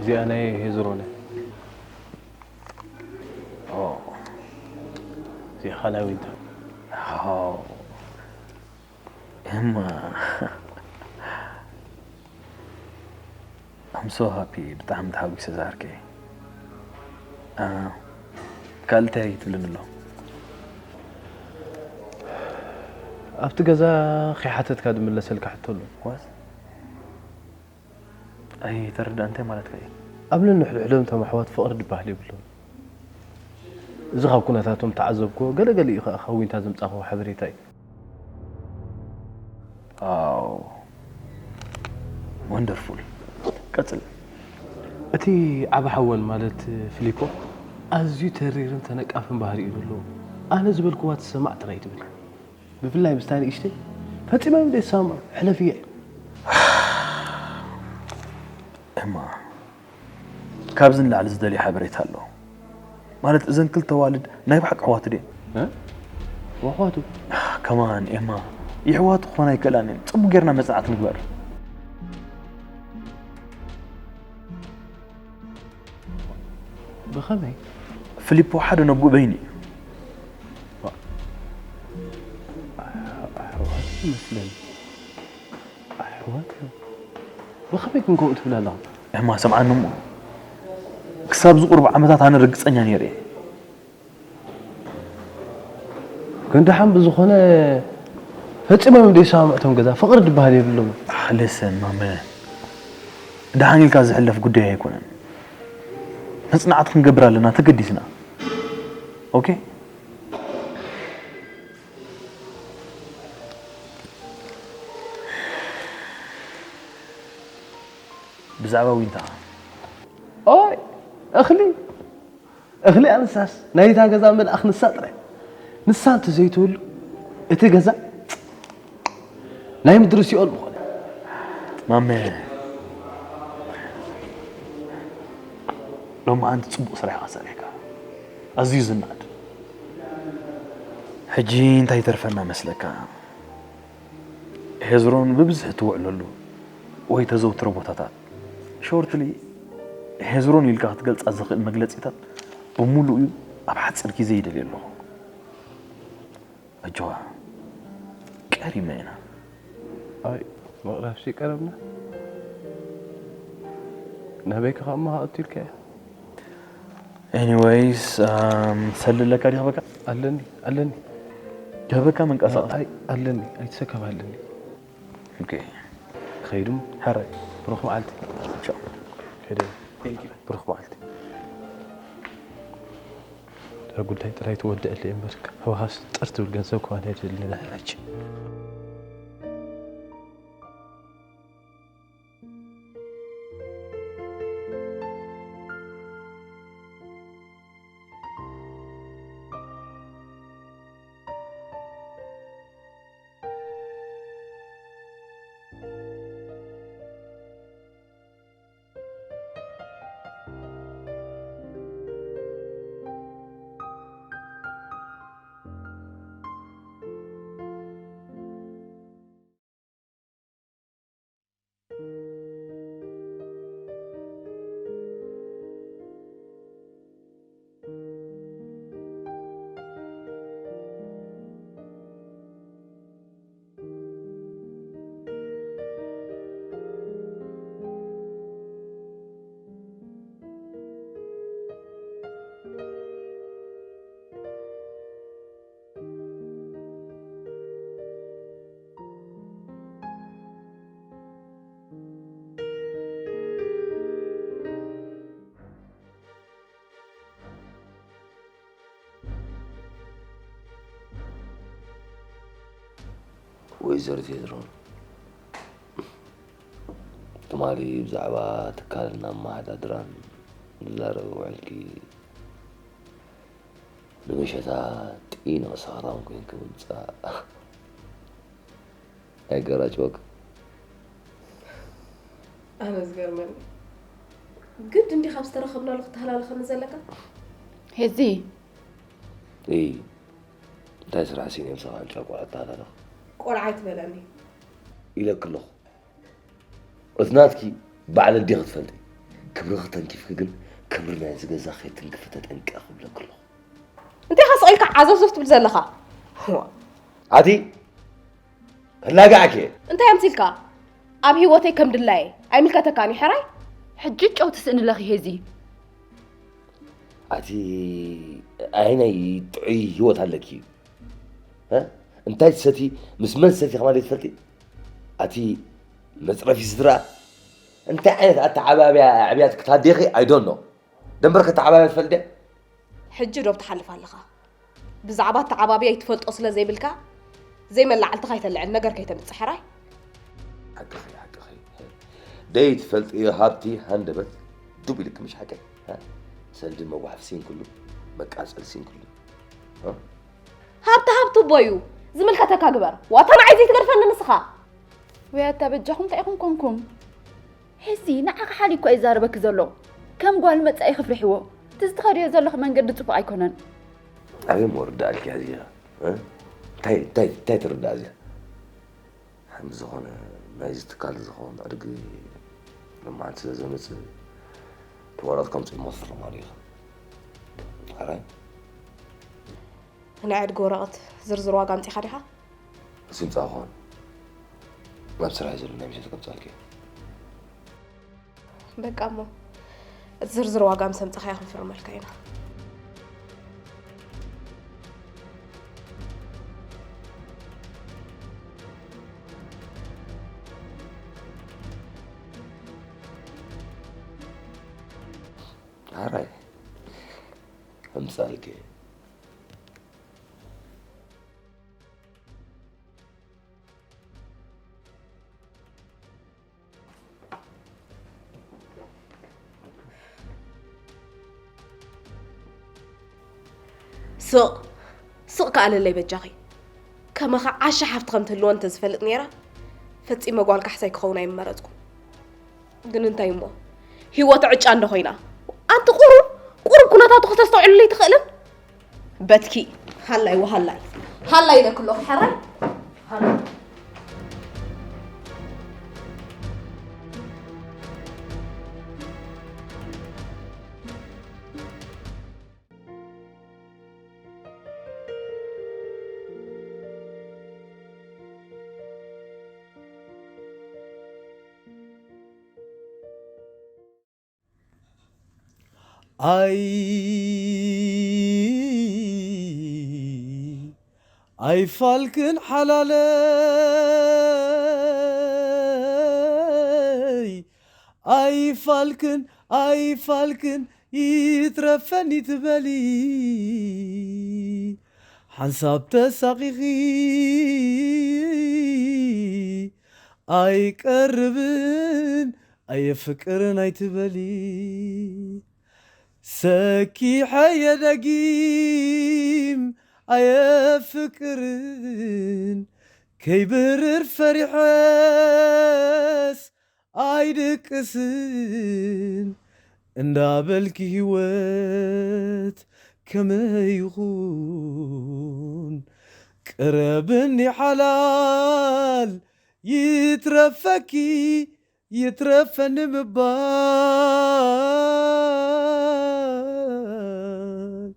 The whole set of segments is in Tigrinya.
እዚኣ ናይ ሄዝሮን እያ። ኦ፣ እዚኣ ካልኣዊት። ኦ፣ ኤማ። I'm so happy፣ ብጣዕሚ ተሓጒሰ ዝሃርከይ። አ፣ ካልእ እንታይ ትብለኒ ኣሎ? ኣብቲ ገዛ ከይሓተትካ ዝምለሰልካ ሕቶ ኣሎ። What? ኣይተረዳእ፣ እንታይ ማለትካ እዩ? ኣብ ነንሕድሕዶም እቶም ኣሕዋት ፍቕሪ ዝበሃል የብሎም። እዚ ካብ ኩነታቶም ተዓዘብክዎ፣ ገለገለ እዩ ከኣ ካብ ዊንታ ዘምጻእክዎ ሓበሬታ እዩ። ኣው፣ ወንደርፉል። ቀጽል። እቲ ዓቢ ሓወን ማለት ፊሊፖ ኣዝዩ ተሪርን ተነቃፍን ባህሪ እዩ ዘለዎ። ኣነ ዝበልክዋ ትሰማዕ ጥራይ ትብል። ብፍላይ ምስታ ንእሽተይ ፈጺሞም ዘይሰማምዑ፣ ሕለፍያ እዩ። እማ፣ ካብዚ ንላዕሊ ዝደልዮ ሓበሬታ ኣሎ። ማለት፣ እዘን ክልተ ኣዋልድ ናይ ብሓቂ ኣሕዋቱ ድየን? እ? ኣሕዋቱ? ከማን፣ ኤማ፣ የሕዋቱ ክኾና ኣይክእላን እየን። ጽቡቕ ጌርና መጽናዕቲ ንግበር። ብኸመይ? ፊሊፖ ሓደ ነብኡ በይኑ እዩ። ዋ-፣ ኣሕ-፣ ኣሕዋት ይመስለኒ። ኣሕዋት እዮም። ብኸመይ ግን ከምኡ ትብል ኣለኻ? ኤማ፣ ሰምዓኒ እሞ። ክሳብ ዝቑርብ ዓመታት ኣነ ርግጸኛ ነይረ እየ። ግን ደሓን ብዝኾነ ፈጺሞም እዮም ዘይሰማምዑ እቶም ገዛ። ፍቕሪ ዝበሃል የብሎም። ኣሕ፣ ሊሰን ማመ፣ ደሓን ኢልካ ዝሕለፍ ጉዳይ ኣይኮነን። መጽናዕቲ ክንገብር ኣለና ተገዲስና። ኦኬ? ብዛዕባ ዊንታ። ኦይ፣ እኽሊ፣ እኽሊ ኣንሳስ፣ ናይታ ገዛ መልኣኽ ንሳ ጥራይ። ንሳ እንተዘይትህሉ፣ እቲ ገዛ ናይ ምድሪ ሲኦል ምኾነ። ማመ፣ ሎማዓንቲ ጽቡቕ ስራሕ ኢኻ ሰሪሕካ። ኣዝዩ ዝነኣድ። ሕጂ እንታይ ይተርፈና መስለካ? ሄዝሮን ብብዝሒ ትውዕለሉ ወይ ተዘውትሮ ቦታታት። ሾርትሊ፣ ሄዝሮን ኢልካ ክትገልጻ ዝኽእል መግለጺታት ብምሉኡ ኣብ ሓጺር ግዜ ይደልዮ ኣለኹ። ኣጆኻ፣ ቀሪብና ኢና። ኣይ፣ ምቕራብሲ ቀረብና። ናበይ ከ እሞ ኣእቱ ኢልካዮ? ኤኒወይስ፣ ኣም፣ ትሰሊ ኣለካ ድዩ ከበካ? ኣለኒ፣ ኣለኒ። ከበካ መንቀሳቐሲ? ኣይ፣ ኣለኒ፣ ኣይትሰከፍ ኣለኒ። ኦኬ። ከይዱ እሞ? ሕራይ። ብሩኽ መዓልቲ። ቻው። ከይደ። ቴንክ ዩ። ብሩኽ መዓልቲ። እዛ ጉዳይ ጥራይ ትወድእ እለ እምበር፣ ሃዋሃስ ጥር ትብል ገንዘብ ከማን የድልየና ሕጂ። ወይዘሪት ሄዝሮን፣ ትማሊ ብዛዕባ ትካልን ኣመሓዳድራን ንዛረብ ውዒልኪ፣ ንምሸታ ጢኖ ሰኽራም ኮይንኪ ምምጻእ ኣይገራጭወክ? ኣነ ዝገርመኒ፣ ግድ እንዲ ካብ ዝተረኸብናሉ ክተሃላልኸኒ ዘለካ? ሄዚ። እይ፣ እንታይ ስራሕ ሲን እዮም ሰብዓ ዕልጫ ቆልዓ ትተሃላለኽ? ቆልዓ ኣይትበለኒ። ኢለኪ ኣለኹ። እቲ ናትኪ ባዕሊ ኣዴኺ ትፈልጢ። ክብርኺ ተንኪፍኪ ግን ክብሪ ናይዚ ገዛ ከይትንክፊ ተጠንቀቒ ክብለኪ ኣለኹ። እንታይ ኢኻ ስቕ ኢልካ ዓዘፍዘፍ ትብል ዘለኻ? ኣቲ ከላግዓኪ እየ። እንታይ ኣምሲልካ? ኣብ ህይወተይ ከም ድላየ ኣይምልከተካን እዩ፣ ሕራይ? ሕጂ ጨው ትስእኒ ኣለኺ ሄዚ። ኣቲ ኣየናይ ጥዑይ ህይወት ኣለኪ? እ? እንታይ ትሰቲ ምስ መን ሰቲ ከማን ትፈልጢ? ኣቲ መጽረፊ ስድራ እንታይ ዓይነት ኣተዓባብያ ኣዕብያት ክታዴኺ I don't know። ደንበር ከተዓባብያ ትፈልጥ ድያ? ሕጂ ዶብ ትሓልፍ ኣለኻ። ብዛዕባ ኣተዓባብያ ይትፈልጦ ስለ ዘይብልካ ዘይመላዓልትኻ ኣይተልዕል ነገር ከይተምጽእ ሕራይ። ሓቅኺ ሓቅኺ። ደይ ትፈልጥዮ ሃብቲ ሃንደበት ዱብ ኢልክ ምሽ ሓቀይ። ሰልዲ መጓሕፍ ሲንክሉ መቃጸል ሲንክሉ። ሃብቲ ሃብቲ ቦዩ ዝምልከተካ ግበር። ዋታ ንዓይ ዘይትገድፈኒ ንስኻ። ወይ ኣታ በጃኹም እንታይ ኢኹም ኮንኩም? ሕዚ ንዓኻ ሓሊኮ እዩ ዛረበኪ ዘሎ። ከም ጓል መጻኢ ክፍርሕዎ። እቲ ዝትኸድዮ ዘለኹ መንገዲ ጽቡቕ ኣይኮነን። ኣበይ እሞ ርዳእልኪ እያ እዚኣ? እ? እንታይ እንታይ እንታይ ትርዳእ እዚኣ? ሓንቲ ዝኾነ ናይዚ ትካል ዝኸውን ዕድጊ ልምዓት ስለ ዘምጽእ እቲ ወረቐት ከምጽእ እሞ ትፍርማሉ ኢኻ። ሕራይ? ናይ ዕድጊ ወረቐት ዝርዝር ዋጋ ኣምጺኻ ዲኻ? እሱ ይምጻእ ክኾን ናብ ስራሕ እዩ ዘሎ ናይ ምሸት ከምጽኣልኪ እየ። በቃ እሞ እቲ ዝርዝር ዋጋ ምስ ኣምጻኻዮ ክንፍርመልካ ኢና። ኣራይ ኣምጻልኪ። ስቕ ስቕ ከኣለለይ በጃኺ። ከማኻ ዓሻ ሓፍቲ ከም ትህልወን እንተዝፈልጥ ነይረ፣ ፈጺመ ጓል ካሕሳይ ክኸውን ኣይምመረጽኩን። ግን እንታይ እሞ፣ ህይወት ዕጫ እንዶ ኮይና። ኣንቲ ቁሩብ፣ ቁሩብ ኩነታቱ ክተስተውዕልሉ ኣይትኽእልን? በትኪ፣ ሃላይ ወሃላይ፣ ሃላይ ኢለኪ ኣለኹ፣ ሕራይ? ሃላይ። ኣይ ኣይፋልክን ሓላለይ፣ ኣይፋልክን ኣይፋልክን ይትረፈኒ ትበሊ፣ ሓንሳብ ተሳቒኺ ኣይቀርብን ኣየፍቅርን ኣይትበሊ። ሰኪሐ የደጊም ኣየፍቅርን፣ ከይብርር ፈሪሐስ ኣይድቅስን፣ እንዳበልኪ ህይወት ከመይ ይኹን? ቅረብኒ ሓላል ይትረፈኪ ይትረፈኒ ምባል።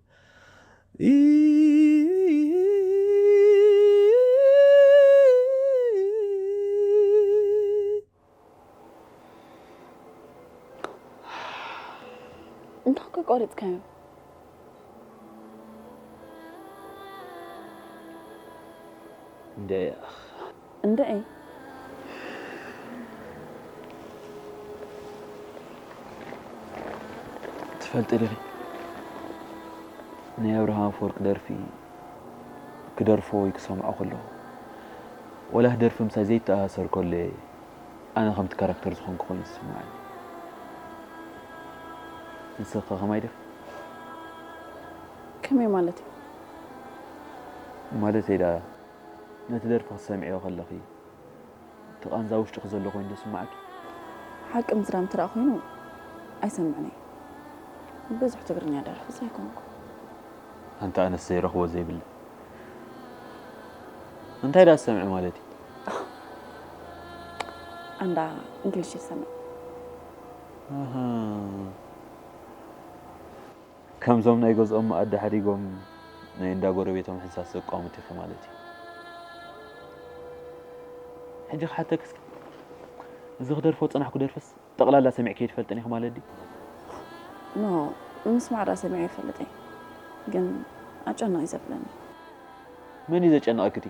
እንታይ ከ ቆሪጽካዮ? እንደ እንድዒ። ትፈልጢ ዲኺ፣ ናይ ኣብርሃም ኣፈወርቂ ደርፊ ክደርፎ ወይ ክሰምዖ ከለኹ፣ ወላ እቲ ደርፊ ምሳይ ዘይተኣሳሰር ከሎ እየ ኣነ ከምቲ ካራክተር ዝኾንኩ ኮይኑ ዝስምዓኒ። ንስኺ ከ ከማይ ዲኺ? ከመይ ማለት እዩ? ማለተይ ደኣ፣ ነቲ ደርፊ ክትሰምዕዮ ከለኺ፣ እቲ ቃንዛ ውሽጥኺ ዘሎ ኮይኑ ዶ ይስምዓኪ? ሓቂ ምዝራብ እንተ ደኣ ኮይኑ፣ ኣይሰምዕን እየ። ብዙሕ ትግርኛ ደርፊ ኣይኮንኩ። ኣንታ ኣነስ ዘይረኽቦ ዘይብለይ። እንታይ ደኣ ትሰምዒ ማለት እዩ? ኣንዳ እንግሊሽ ይሰምዕ። ኣሃ። ከምዞም ናይ ገዝኦም መኣዲ ሓዲጎም ናይ እንዳ ጎረቤቶም ሕንሳስ ዘቋሙት ኢኺ ማለት እዩ። ሕጂ ክሓተክ እስኪ፣ እዚ ክደርፎ ዝጸናሕኩ ደርፍስ ጠቕላላ ሰሚዕክዮ ትፈልጥን ኢኺ ማለት ድዩ? ኖ፣ ምስማዕ ደኣ ሰሚዐ ይፈልጥ እየ፣ ግን ኣጨንቕ እዩ ዘብለኒ። መን እዩ ዘጨንቐኪ እቲ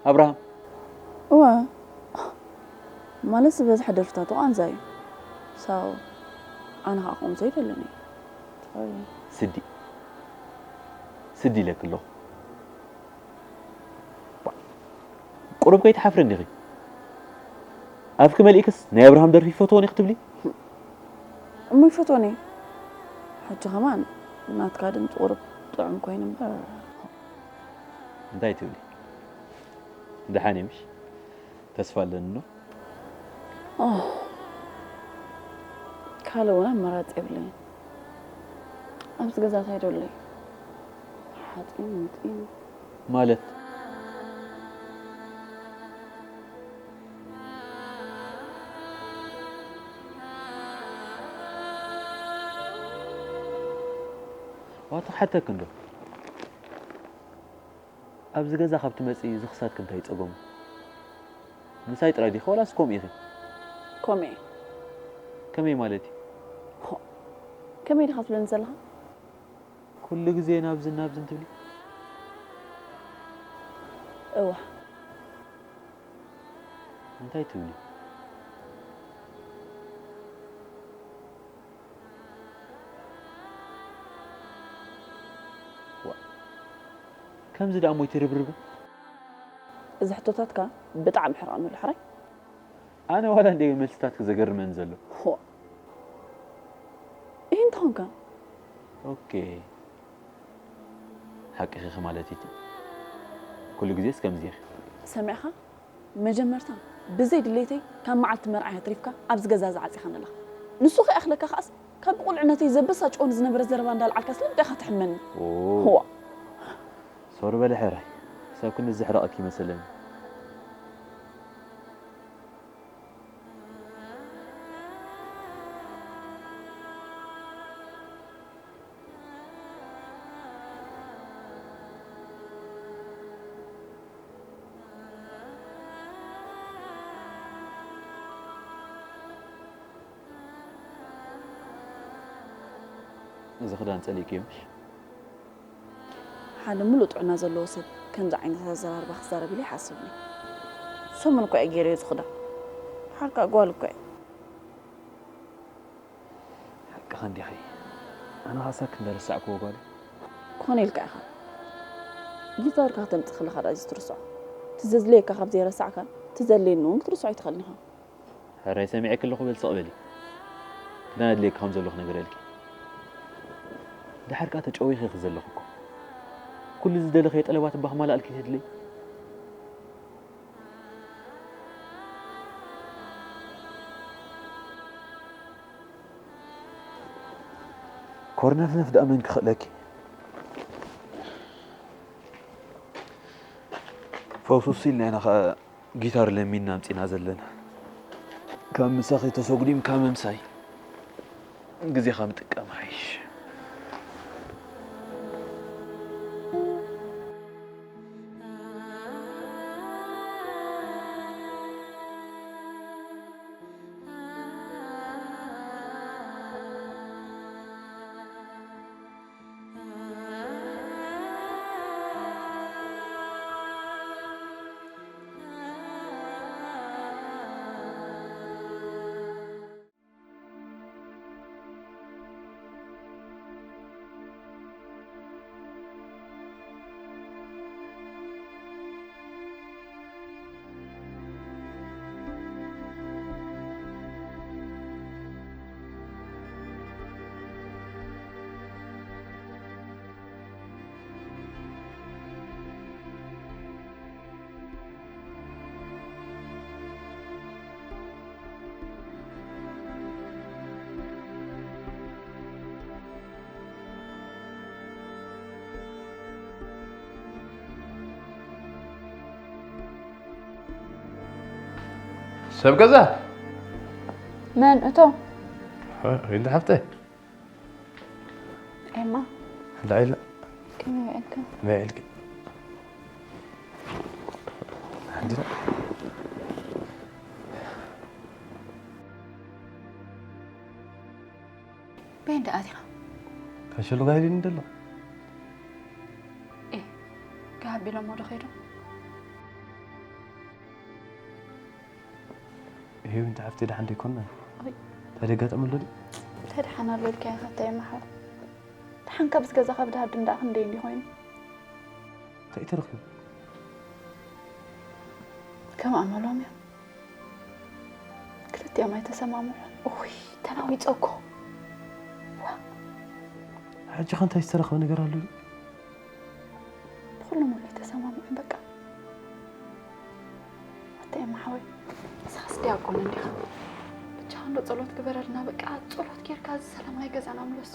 ኣብርሃም? እወ፣ ማለት ዝበዝሐ ደርፍታቱ ቃንዛ እዩ። ሳው ኣነ ከዓ ከምኡ ዘይደልን እየ። ሶሪ። ስዲ ስዲ ኢለኪ ኣለኹ። ቁሩብ ከይትሓፍሪ እንዲኺ? ኣፍኪ መሊእክስ ናይ ኣብርሃም ደርፊ ይፈትዎን ኢኺ ትብሊ? እሞ ይፈትዎን እየ። ሕጂ ከማን ናትካ ድምፂ ቁሩብ ጥዑም ኮይኑ እምበር። እንታይ ትብሊ? ደሓን እየ ምሽ? ተስፋ ኣለኒ ዶ? ኦህ፣ ካልእ እውን ኣማራፂ የብለይን። ኣብዚ ገዛ እንታይ ዶ ኣለይ? ሓፂን ምፂን። ማለት? ዋታ ሓተክ እንዶ ኣብዚ ገዛ ካብ ትመፂ እዚ ክሳድክ እንታይ ጸገሙ? ምሳይ ጥራይ ዲኺ ዋላስ ከምኡ ኢኺ? ከምኡ እየ። ከመይ ማለት እዩ? ሆ፣ ከመይ ዲኻ ትብለኒ ዘለኻ? ኩሉ ግዜ ናብዝን ናብዝን ትብሊ? እዋ። እንታይ ትብሊ? ዋ፣ ከምዚ ደኣ ሞይቲ ርብርብ? እዚ ሕቶታትካ ብጣዕሚ ሕራቕ ንብሎ ሕራይ። ኣነ ዋላ እንደ መልስታትክ ዘገርመን ዘሎ። ሆ። ይህ እንተኾንካ። ኦኬ። ሓቂ ኺኺ ማለት እዩ። ኩሉ ግዜስ ከምዚ ኢኺ። ሰሚዕኻ? መጀመርታ ብዘይ ድሌተይ ካብ መዓልቲ መርዓይ ኣትሪፍካ ኣብዚ ገዛ ዝዓጺኻኒ ኣለኻ። ንሱ ከይኣኽለካ ከኣስ ካብ ብቑልዕነተይ ዘበሳጭወኒ ዝነበረ ዘረባ እንዳልዓልካ ስለምንታይ ኢኻ ትሕመኒ? ኦ። ዋ። ሶሪ በሊ ሕራይ። ክሳብ ክንዲ ዘሕረቐኪ ይመሰለኒ። እዚ ክዳን ጸሊእክዮ ምሽ? ሓደ ምሉእ ጥዕና ዘለዎ ሰብ ከምዚ ዓይነት ኣዘራርባ ክዛረብ ኢለ ይሓስብኒ። ሰሙን እኳ እየ ገይረዮ እዚ ክዳን። ሓርካ ጓል እኳ እየ። ሓቅኻ እንዲኺ። ኣነ ኻሳክ እንዳረሳዕክዎ ጓል። ክኾነ ኢልካ ኢኻ። ጊታርካ ክተምጽእ ከለኻ ደኣ እዚ ትርስዖ። እቲ ዘድልየካ ካብ ዘይረሳዕካ፣ እቲ ዘድልየኒ እውን ክትርስዖ ኣይትኽእልን ኢኻ። ሕራይ ሰሚዐ ከለኹ በል ስቕ በሊ። ክዳን ኣድልየኪ ከም ዘለኹ ነገረልኪ። ደሓር ከኣ ተጨዊኺ ኢኺ ዘለኹ እኮ። ኩሉ ዝደለኽዮ ጠለባት እባ ክማልኣልኪ ተድልይ። ኮርነፍነፍ ደኣ መን ክኽእለኪ? ፈውሱስ ኢልና ኢና ኸኣ ጊታር ለሚንና ኣምጺና ዘለና። ካብ ምሳኺ ተሰጉዲምካ ምምሳይ ግዜኻ ምጥቃም ሓይሽ። ሰብ ገዛ መን እቶ? ሪንዳ ሓፍተይ ኤማ እንዳ ኢልና ከመይ ውዒልካ? መይ ኢልኪ ሓንቲ በይ እንዳ ኣቲኻ? ከሸሉ ጋይድን ደሎ ኤ ጋቢሎሞ ዶ ኸይዶም? ይሄው እንተ ሓፍቲ ደሓን ደይኮና ኣይ እንታይ ደጋጠመ ኣሎ ድዩ? ተድሓን ኣሎ ኢልካ ኢኻ እንታይ መሓር ደሓን ካብዚ ገዛ ካብ ድሃብ ድምዳእ ክንደይ እንዲ ኮይኑ እንታይ ተረኺቡ? ከም ኣመሎም እዮም ክልቲኦም ኣይተሰማምዑ ኡይ ተናዊፀ እኮ ሕጂ ኸ እንታይ ዝተረኸበ ነገር ኣሎ ድዩ? ብኩሉ ሙሉ ኣይተሰማምዑ በቃ ኣታ ኤማ ሓወይ ንስኻስ ዲያቆን እንዲኻ ብቻ እንዶ ፀሎት ግበረልና በቃ ፀሎት ጌርካ እዚ ሰላማይ ገዛና ምለሶ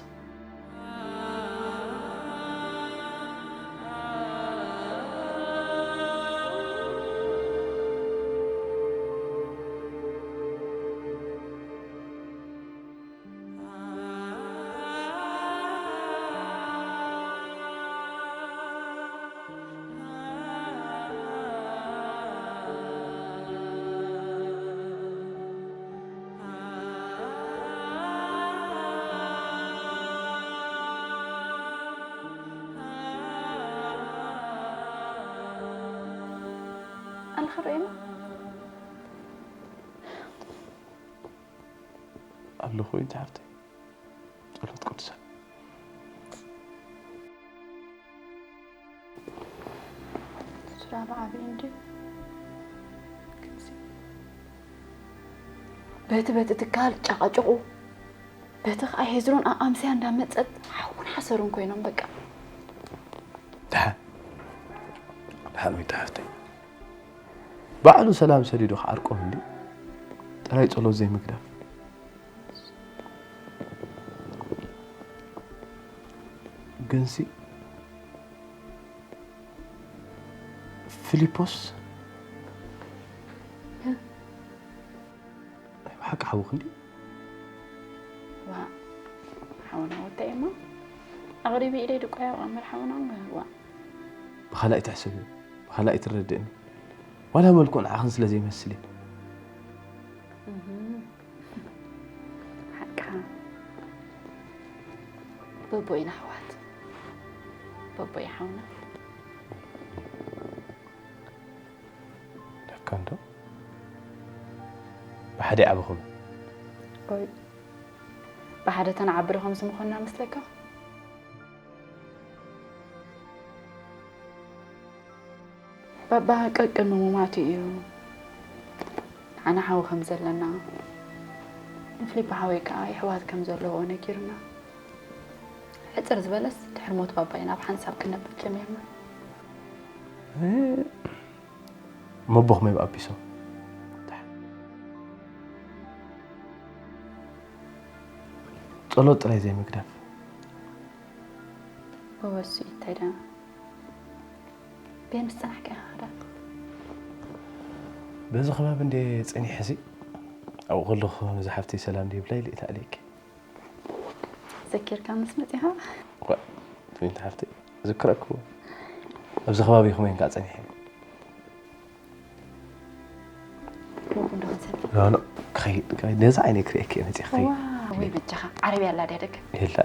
ኣለኻ ዶ ኤማ ኣለኹ ወይ ሓፍተይ ጸሎት ቅዱሳን ስራ ብዓብዩ እንዲ በቲ በቲ ትካል ጫቃጭቑ በቲ ከዓ ሄዝሮን ኣምስያ እንዳመፀት ሓውን ሓሰሩን ኮይኖም በቃ ደሓን ደሓን ወይ ሓፍተይ ባዕሉ ሰላም ሰዲዱ ክዓርቆም እንዲ ጥራይ ጸሎት ዘይምግዳፍ ግንሲ ፊሊፖስ ናይ ብሓቂ ሓውኽ እንዲ ዋ ሓውና ወታይ እሞ ኣቕሪቢ ኢደይ ድቋ ያው ኣመር ሓውና ዋ ብኻልኣይ ትሕስብ እየ ብኻልኣይ ትረድእኒ ዋላ መልክዑ ንዓኽን ስለ ዘይመስል እዩ ሓቅኻ በቦይና ኣሕዋት በቦይ ሓውና ደካ እንዶ ብሓደ ዓበኹም ወይ ብሓደ ተንዓቢ ዶ ከምዚ ምኾንና መስለካ ባባ ቀቅድሚ ሙማቱ እዩ ንዓና ሓዊ ከም ዘለና ንፍሊፕ ሓወይ ከዓ የሕዋት ከም ዘለዎ ነጊሩና ሕፅር ዝበለስ ድሕሪ ሞት ባባይ ናብ ሓንሳብ ክነብር ጀሚርና መቦኹም ይብኣቢሶም ጸሎት ጥራይ ዘይምግዳፍ በወሱ ይታይ ደና ቤምስ ፅናሕ ከ ኸዳ በዚ ከባቢ እንደ ጸኒሐ ሲ ኣብኡ ከለኹ ነዚ ሓፍተይ ሰላም ደይብላ ኢለ እታ ኣለይኪ ዘኪርካ ምስ መፂኻ ትንታ ሓፍተይ ዝክረክዎ ኣብዚ ከባቢ ኢኹም እዮም ከዓ ጸኒሐ ቡን ዶ ክንሰቲ ኖ ኖ ክኸይድ ክኸይድ ነዛ ዓይነ ክርእየኪ እየ መፂእኺ ወይ በጃኻ ዓረብያ ኣላ ድያ ደገ የላ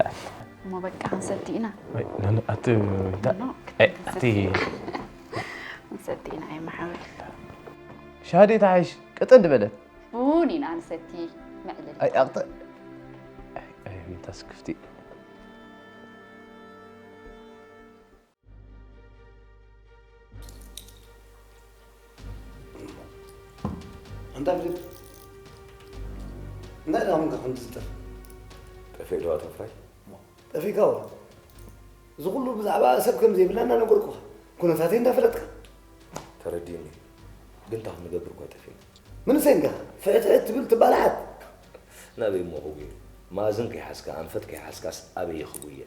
እሞ በቃ ክንሰቲ ኢና ኖ ኖ ኣቲ እንታይ ኖ ኣቲ ክንሰቲ ኢና ኣይመሓወል ሻሃደይ ተሓይሽ ቅጥን ዝበለት ቡን ኢና ንሰቲ ምዕልል ኣይ ኣቕጥዕ ኣይ ኣይ ታስክፍቲ እንታይ ብልጥ እንታይ ዳኹም ከ ከምዚ ዝጠፍ ጠፊእ ዶ ኣቶ ፍራይ ጠፊእካ ዋ እዚ ኩሉ ብዛዕባ ሰብ ከም ዘይብላ እናነገርኩኻ ኩነታተይ እንዳፈለጥካ ተረዲእኒ ግን እንታይ ክንገብር እኳ ጠፊእና ምንሰይ እንዲኻ ፍዕትዕት ትብል ትባላዓት ናበይ እሞ ክጉየ ማእዝን ከይሓዝካ ኣንፈት ከይሓዝካስ ኣበይ ክጉየ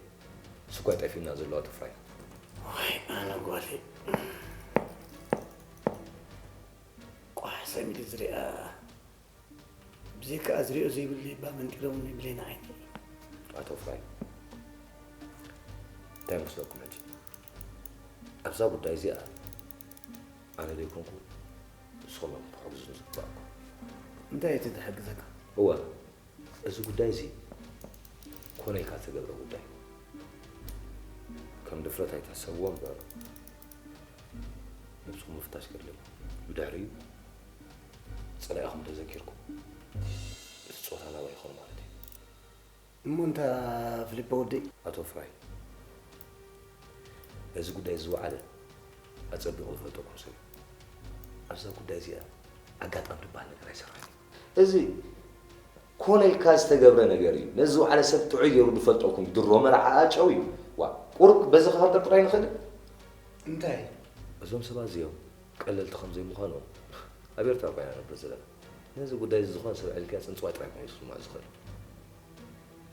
ስኳ ጠፊእና ዘሎ ኣቶ ፍራይ ወይ ኣነ ጓለይ ቋሕ ሰሚሉ ዝሪኣ ብዘይካ ዝሪኦ ዘይብለይ እባ መንጢሮምኒ ብሌን ዓይነይ። ኣቶ ፍራይ፣ እንታይ መስለኩም ሕጂ? ኣብዛ ጉዳይ እዚኣ ኣነ ዘይኮንኩ ንስኹም ኢኹም ክትሕግዙኒ ዝግባእኩም። እንታይ እቲ ዝሕግዘካ? እወ፣ እዚ ጉዳይ እዚ ኮነ ኢልካ ዝተገብረ ጉዳይ እዩ። ከም ድፍረት ኣይትሕሰብዎ እምበር፣ ነብስኹም ምፍታሽ ከድልየኩም። ብድሕሪኡ ጸላኢኹም ተዘኪርኩም፣ እቲ ጾታ ናባይ ይኾን ማለት እዩ። እሞ እንታ ፊሊፖ ወደይ? ኣቶ ፍራይ፣ ነዚ ጉዳይ ዝወዓለ ኣጸቢቑ ዝፈልጠኩም ሰብ እዩ። ኣብዛ ጉዳይ እዚኣ ኣጋጣሚ ዝበሃል ነገር ኣይሰርሕን እዩ። እዚ ኮነ ኢልካ ዝተገብረ ነገር እዩ። ነዚ ዝወዓለ ሰብ ጥዑይ ገይሩ ዝፈልጠኩም ድሮ መርዓ ኣጨው እዩ። ዋ፣ ቁሩብ በዚ ክንጥርጥር ኣይንኽእልን? እንታይ? እዞም ሰባት እዚኦም ቀለልቲ ከም ዘይምዃኖም ኣብ ኤርትራ ኮይና ንነብር ዘለና። ነዚ ጉዳይ እዚ ዝኾነ ሰብ ኣዕሊልካዮ ጽንጽዋይ ጥራይ ኮይኑ ዝስማዕ ዝኽእል።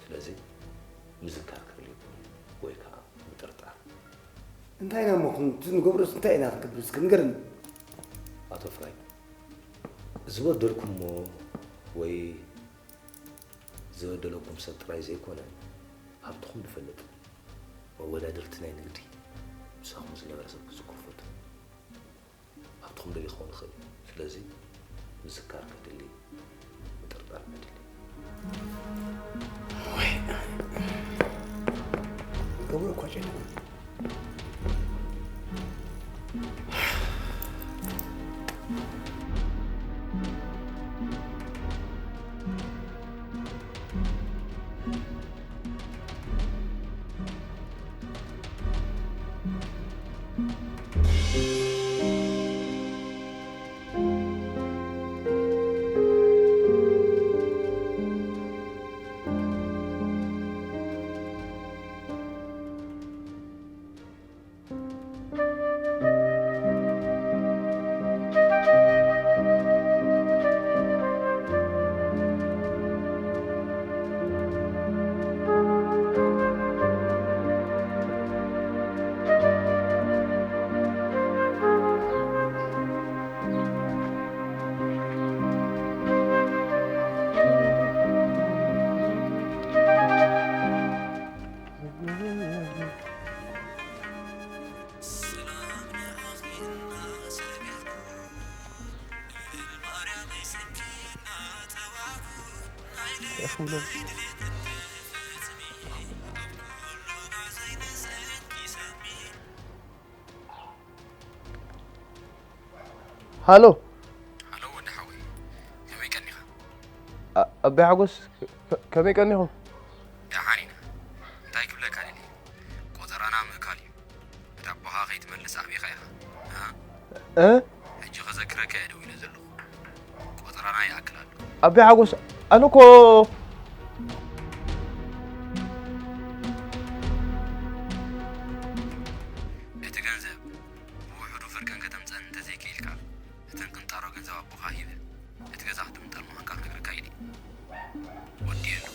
ስለዚ ምዝካር ከድልየኩም ወይ ከኣ ምጥርጣር። እንታይ ኢና እሞ ክን-፣ እቲ ንገብሮስ እንታይ ኢና ክንገብር እስከ ንገረኒ። ኣቶ ፍራይ፣ ዝበደልኩሞ ወይ ዝበደለኩም ሰብ ጥራይ ዘይኮነ፣ ሃብትኹም ዝፈልጥ መወዳድርቲ ናይ ንግዲ ምሳኹም ዝነበረ ሰብ ክዝክር ፈቱ። ሃብትኹም ደልዩ ክኸውን ይኽእል እዩ። ስለዚ ምዝካር ከድሊ፣ ምጥርጣር ከድሊ። ወይ፣ ገብሩ እኳ ጨነቀ። ሃሎ። ሃሎ ወዲ ሓወይ፣ ከመይ ቀኒኻ? ኣ-፣ ኣቢ ሓጎስ፣ ከ-፣ ከመይ ቀኒኹም? ደሓን ኢና። እንታይ ክብለካ ደልየ? ቆጸራና ምእካል እዩ። እታ ኣቦኻ ከይትመልስ ኣቢኻ ኢኻ። እ? እ? ሕጂ ከዘክረካ እየ ደው ኢለ ዘለኹ። ቆጸራና ይኣክል ኣሎ። ኣቢ ሓጎስ፣ ኣነ እኮ እቲ ገንዘብ ብውሑዱ ፍርቀን ከተምጽኣን እንተዘይክኢልካ፣ እተን ቅንጣሮ ገንዘብ ኣቦኻ ሂበ፣ እቲ ገዛ ክትምንጠል ምዃንካ ክነግረካ ኢለ። ወዲኤሉ።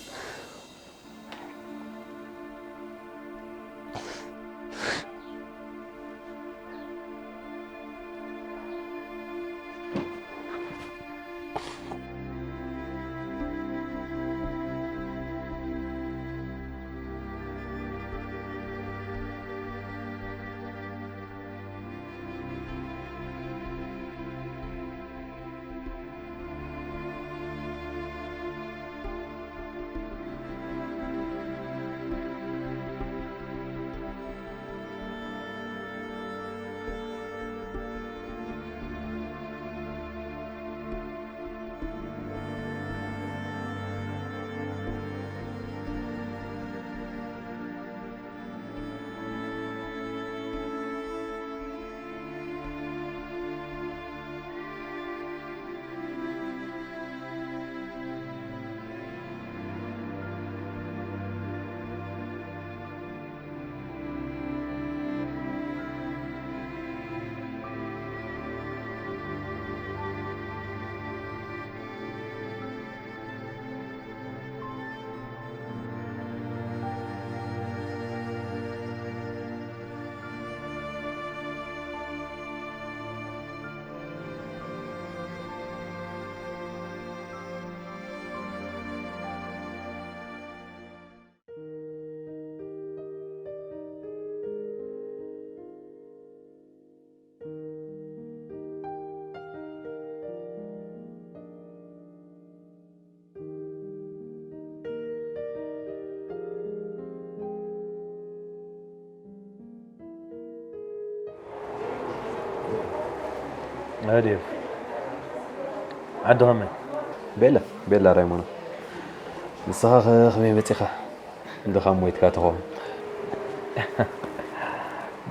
ኣዴፍ ዓዲ ኸመይ? ቤላ ቤላ ራይሞና፣ ንስኻ ኸ ኸመይ መጺኻ? እንድኻ ሞይትካ ትኸውን።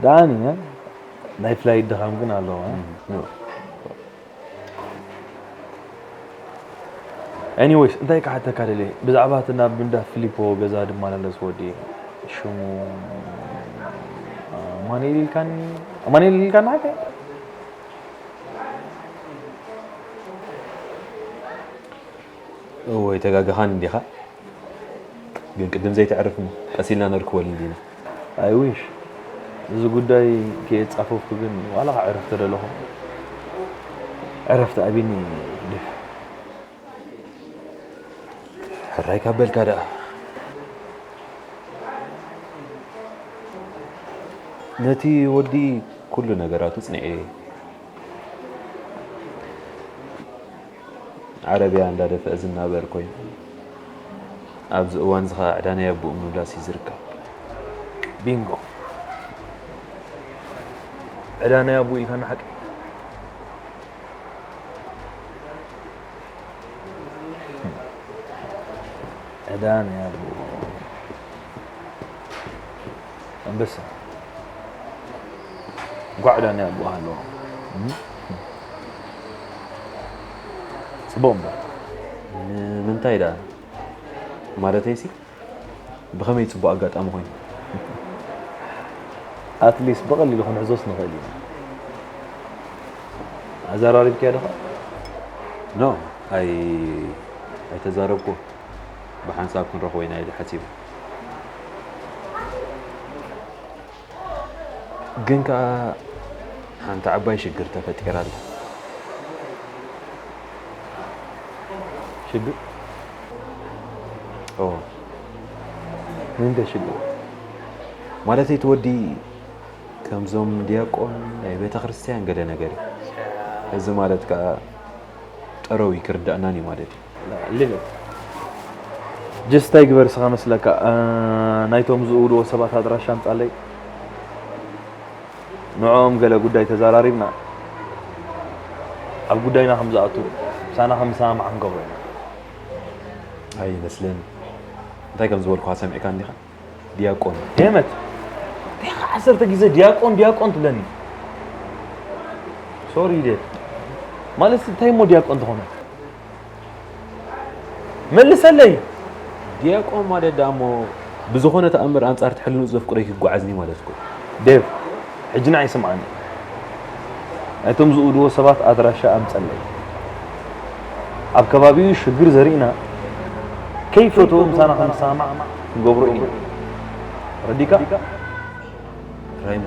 ዳኒ፣ እ? ናይ ፍላይት ድኻም ግን ኣለዎ፣ እ? Anyways፣ እንታይ ክሓተካ ደልየ? ብዛዕባ እቲ ናብ እንዳ ፊሊፖ ገዛ ድመላለስ ወዲ ሽሙ ኣማኑኤል ኢልካኒ? ኣማኑኤል ኢልካኒ ሓቀይ? እወ፣ ኣይተጋገኻን እንዲኻ። ግን ቅድም ዘይተዕርፍኒ፣ ቀስ ኢልና ነርክበሉ እንዲና። I wish። እዚ ጉዳይ ከየጻፈፍኩ ግን ዋላ ከዕርፍ ተደለኹ። ዕረፍቲ ኣቢኒ ድፍ። ሕራይ ካብ በልካ ደኣ። ነቲ ወዲ ኩሉ ነገራቱ ጽንዔ። ዓረብያ እንዳደፍአ ዝናበር ኮይኑ፣ ኣብዚ እዋን እዚ ኸኣ ዕዳ ናይ ኣቦኡ ምምላስ እዩ ዝርከብ። ቢንጎ። ዕዳ ናይ ኣቦኡ ኢልካና ሓቂ? ዕዳ ናይ ኣቦኡ። ኣንበሳ። እንኳዕ ዕዳ ናይ ኣቦኡ ሃለዎ። እም? ጽቡቕ እምበር። ንምንታይ ደኣ? ማለተይሲ፣ ብኸመይ ጽቡቕ ኣጋጣሚ ኮይኑ? At least ብቐሊሉ ክንሕዞስ ንኽእል ኢና። ኣዘራሪብካዮ ዲኻ? ኖ፣ ኣይ-፣ ኣይተዛረብኩ። ብሓንሳብ ክንረኽቦ ኢና ኢለ ሓሲበ። ግን ከኣ ሓንቲ ዓባይ ሽግር ተፈጢራ ኣላ። ሽግር? ኦ። ንምንታይ ሽግር? ማለተይ እቲ ወዲ ከምዞም ዲያቆን ናይ ቤተ ክርስቲያን ገለ ነገር እዩ። እዚ ማለት ከኣ ጠረው እዩ ክርዳእናን እዩ ማለት እዩ። ሊቭ ኢት። ጀስት እንታይ ግበር እስኻ መስለካ፣ እ፣ ናይቶም ዝእውድዎ ሰባት ኣድራሻ ኣምጻለይ። ንዕኦም ገለ ጉዳይ ተዘራሪብና፣ ኣብ ጉዳይና ከም ዝኣቱ፣ ምሳና ከም ዝሰማማዕ ክንገብሮ ኢና። ኣይመስልን። እንታይ ከም ዝበልኩኻ ሰሚዕካ እንዲኻ? ዲያቆን። ዴመት። እንታይ ኸዓ ዓሰርተ ግዜ ዲያቆን፣ ዲያቆን ትብለኒ? ሶሪ ዴቭ። ማለት እንታይ እሞ ዲያቆን ትኾነ? መልሰለይ። ዲያቆን ማለት ደኣ እሞ ብዝኾነ ተኣምር ኣንጻር እቲ ሕልንኡ ዘፍቅሮ ክጓዓዝኒ ማለት እኮ እዩ። ዴቭ፣ ሕጂ ንዓይ ስምዓኒ። ናይቶም ዝእውድዎ ሰባት ኣድራሻ ኣምጸለይ። ኣብ ከባቢኡ ሽግር ዘሪእና፣ ከይፈተወ ምሳና ከም ዝሰማማዕ ክንገብሮ ኢና። ረዲካ? ራይሞ፣